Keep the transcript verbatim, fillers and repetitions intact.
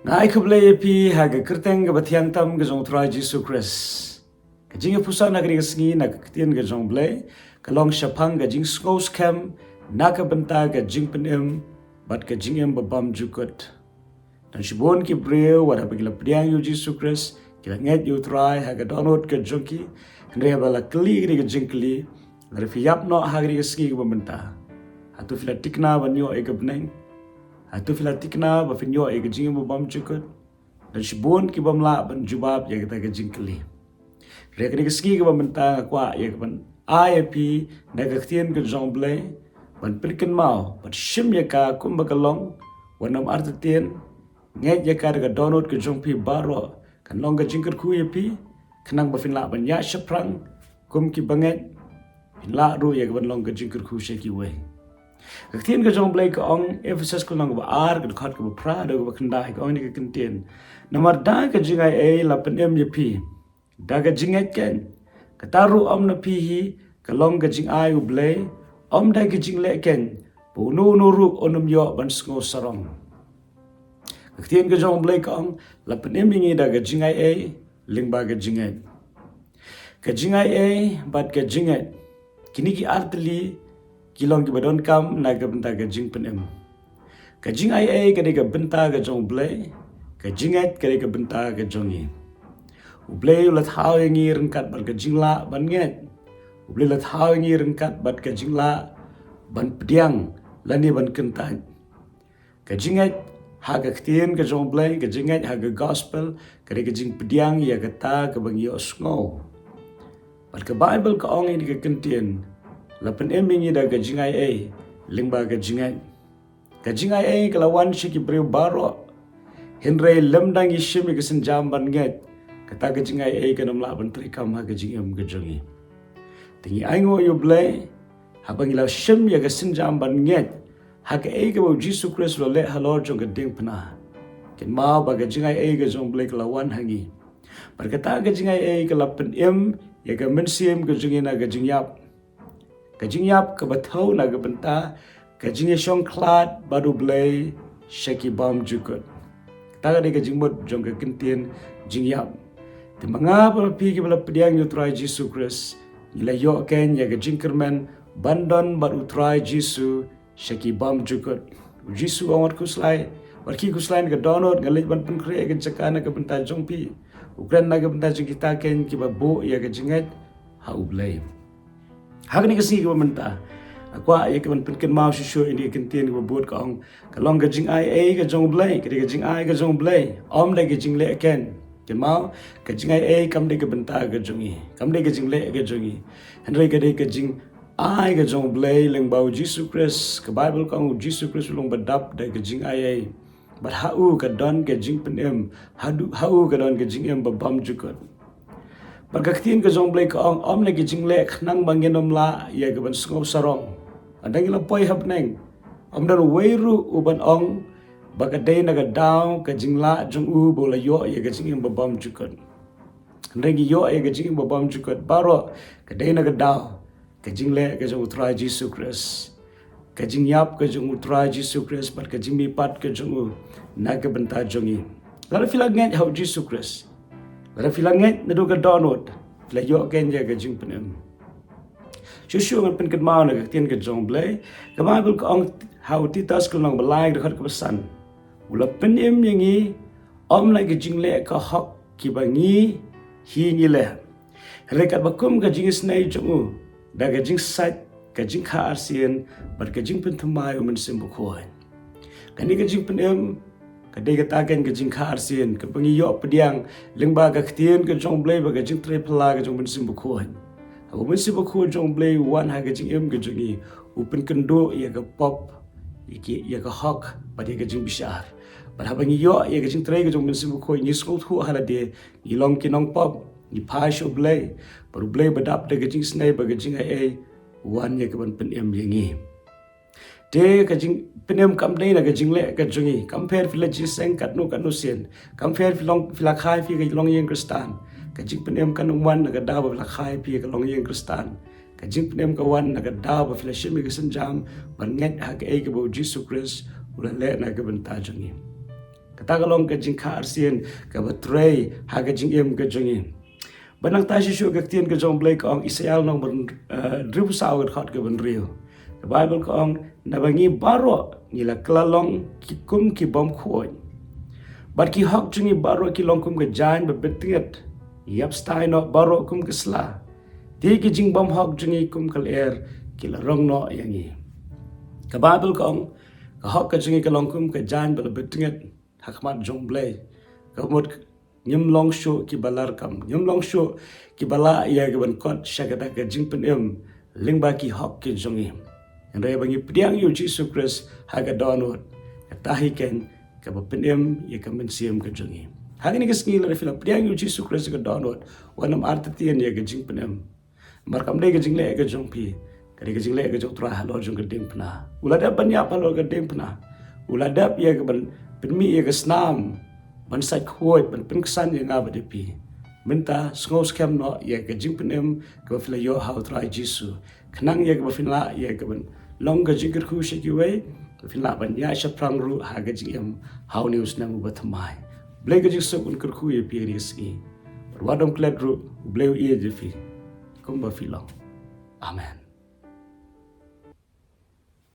Nga ai khublei ïa phi ha ka kyrteng kaba thiang tam ka jong u Trai Jisu Khrist. Ka jingïapuson ha kane ka sngi na ka ktien ka jong u Blei ka long shaphang ka jingsngew skhem na ka bynta ka jingpynim bad ka jingim ba bymjukut. Don shibun ki briew wat haba ki la pdiang ïa u Jisu Khrist ki la ngeit ïa u Trai ha ka dohnud ka jong ki. Hynrei haba la kylli kane ka jingkylli, lada phi ïap noh ha kane ka sngi kaba mynta, hato phi la thikna ban ïoh ïa ka bneng? Hato phi la thikna ba phin ïoh ïa ka jingim ba bymjukut? Don shibun ki bym lah ban jubab ïa kata ka jingkylli. Hynrei ha kane ka sngi kaba mynta nga kwah ïa ka ban ai ïa phi na ka ktien ka jong u Blei ban pynkynmaw bad shim ïa ka kumba ka long, wat nym artatien. Ngeit ïa ka da ka dohnud ka jong phi baroh, kan long ka jingkyrkhu ïa phi khnang ba phin lah ban ïaid shaphrang kum ki bangeit, phin lah ruh ïa ka ban long ka jingkyrkhu sha kiwei. Ka ktien ka jong u Blei ka ong, Ephesus ka lynnong kaba ar, ka dkhot kaba phra haduh kaba khyndai, ka ong ïa kane ka kyntien: Namar da ka jingaiei la pynim ïa phi da ka jingngeit keiñ. Kata ruh ym na phi hi, ka long ka jingai u Blei, ym da ka jingleh keiñ, ba uno uno ruh un ym ïoh ban sngew sarong. Ka ktien ka jong u Blei ka ong, la pynim ïa ngi da ka jingaiei lyngba ka jingngeit. Ka jingaiei bad ka jingngeit, kine ki artylli ki long kiba donkam na ka bynta ka jingpynim. Ka jingaiei ka dei ka bynta ka jong u Blei, ka jingngeit ka dei ka bynta ka jong ngi. U Blei u la thaw ïa ngi ryngkat bad ka jinglah ban ngeit. U Blei u la thaw ïa ngi ryngkat bad ka jinglah ban pdiang lane ban kyntait. Ka jingngeit ha ka ktien ka jong u Blei, ka jingngeit ha ka gospel, ka dei ka jingpdiang ïa kata kaba ngi ïohsngew. Bad ka Baibl ka ong ïa kane ka kyntien, la pynim ïa ngi da ka jingaiei lyngba ka jingngeit. Ka jingaiei ka la wan sha ki briew baroh, hynrei lymda ngi shim ïa ka sienjam ban ngeit, kata ka jingaiei kan ym lah ban treikam ha ka jingim ka jong ngi. Te ngi ainguh ïa u Blei haba ngi la shim ïa ka sienjam ban ngeit ha kaei kaba u Jisu Khrist u la leh halor jong ka diengphna. Kynmaw ba ka jingaiei ka jong u Blei ka la wan ha ngi. Bad kata ka jingaiei ka la pynim ïa ka mynsiem ka jong ngi na ka jingïap. Ka jingïap kaba thew na ka bynta ka jingïashongkhlad bad u Blei sha ki bymjukut. Kata ka dei ka jingmut jong ka kyntien jingïap. Te ma nga bad ma phi kiba la pdiang ïa u Trai Jisu Khrist, ngi la ïoh keiñ ïa ka jingkyrmen ban don bad u Trai Jisu sha ki bymjukut. U Jisu u ong, wat khuslai, wat khie khuslai na ka dohnud, nga leit ban pynkhreh ïa ka jaka na ka bynta jong phi. U kren na ka bynta jong kita keiñ kiba buh ïa ka jingngeit ha u Blei. Ha kane ka sngi kaba mynta, nga kwah ïa ka ban pynkynmaw shuh shuh ïa kane ka kyntien kaba bud ka ong, ka long ka jingaiei ka jong u Blei, ka dei ka jingai ka jong u Blei, ym dei ka jingleh keiñ. Kynmaw, ka jingaiei kam dei ka bynta ka jong ngi, kam dei ka jingleh ka jong ngi. Hynrei ka dei ka jingai ka jong u Blei lyngba u Jisu Khrist. Ka Baibl ka ong u Jisu Khrist u long ba dap da ka jingaiei. Bad ha u ka don ka jingpynim, ha u ka don ka jingim ba bymjukut. Bad ka ktien ka jong u Blei ka ong, ym na ka jingleh khnang ba ngin ym lah ïa ka ban sngew sarong. Haba ngi la poi ha bneng, ym don uwei ruh u ban ong ba ka dei na ka daw ka jinglah jong u ba u la ïoh ïa ka jingim ba bymjukut. Hynrei ngi ïoh ïa ka jingim ba bymjukut baroh ka dei na ka daw ka jingleh ka jong u Trai Jisu Khrist, ka jingïap ka jong u Trai Jisu Khrist bad ka jingmihpat ka jong u na ka bynta jong ngi. Lada phi la ngeit ha u Jisu Khrist, lada phi la ngeit naduh ka dohnud, phi la ïoh keiñ ïa ka jingpynim. Shuh shuh ngan pynkynmaw na ka ktien ka jong u Blei. Ka Baibl ka ong ha u Titus ka lynnong ba lai, ka dkhot kaba san, u la pynim ïa ngi ym na ka jingleh ka hok kiba ngi hi ngi leh, hynrei katba kum ka jingisnei jong u, da ka jingsait, ka jingkha arsien bad ka jingpynthymmai u Mynsiem Bakhuid. Kane ka jingpynim ka dei kata keiñ ka jingkha arsien kaba ngi ïoh pdiang lyngba ka ktien ka jong u Blei bad ka jingtrei phylla ka jong u Mynsiem Bakhuid. Haba u Mynsiem Bakhuid jong u Blei u wan ha ka jingim ka jong ngi, u pynkynduh ïa ka pop, ïa ki, ïa ka hok bad ïa ka jingbishar. Bad haba ngi ïoh ïa ka jingtrei ka jong u Mynsiem Bakhuid, ngi sngewthuh ha lade ngi long ki nongpop, ngi phai sha u Blei. Bad u Blei ba dap da ka jingisnei bad ka jingaiei u wan ïa ka ban pynim ïa ngi. Te ka jingpynim kam dei na ka jingleh ka jong ngi. Kam pher phi la jingïaseng katno katno sien, kam pher phi long, phi la kha ïa phi ka longïing Khristan, ka jingpynim kan ym wan na ka daw ba phi la kha ïa phi ka longïing Khristan. Ka jingpynim ka wan na ka daw ba phi la shim ïa ka sienjam ban ngeit ha kaei kaba u Jisu Khrist u la leh na ka bynta jong ngi. Ka Kata ka long ka jingkha arsien kaba trei ha ka jingim ka jong ngi. Ba nangta shisha ka ktien ka jong U Blei ka ong, Isaïah lynnong ba hynriew phew saw, ka dkhot kaba hynriew. Ka Baibl ka ong, naba ngi baroh ngi la kylla long ki kum ki bym khuid, bad ki hok jong ngi baroh ki long kum ka jaiñ ba bit tngit. Ngi ïap stai noh baroh kum ka sla. Te ki jingbymhok jong ngi kum ka lyer ki la rong noh ïa ngi. Ka Baibl ka ong, ka hok ka jong ngi ka long kum ka jaiñ ba la bit tngit ha khmat jong U Blei. Ka mut ngim long shuh kiba larkam, ngim long shuh kiba lah ïa ka ban kot sha kata ka jingpynim lyngba ki hok ki jong ngi. Hynrei ba ngi pdiang ïa U Jisu Khrist ha ka dohnud, kata hi keiñ kaba pynim ïa ka mynsiem ka jong ngi. Ha kane ka sngi lada phi la pdiang ïa U Jisu Khrist ha ka dohnud, wat nym artatien ïa ka jingpynim. Namar kam dei ka jingleh ka jong phi, ka dei ka jingleh ka jong U Trai halor jong ka diengphna. U la dep ban ïap halor ka diengphna. U la dep ïa ka ban pynmih ïa ka snam ban sait khuid, ban pynksan ïa nga bad ïa phi. Mynta sngewskhem noh ïa ka jingpynim kaba phi la ïoh ha U Trai Jisu, khnang ïa kaba phin lah ïa ka ban long ka jingkyrkhu sha kiwei, ba phin lah ban ïaid shaphrang ruh ha ka jingim ha une u snem uba thymmai. U Blei ka jingsuk un kyrkhu ïa phi ha kane ka sngi. Bad wat nym klet ruh, U Blei u ïeit ïa phi kumba phi long. Amen.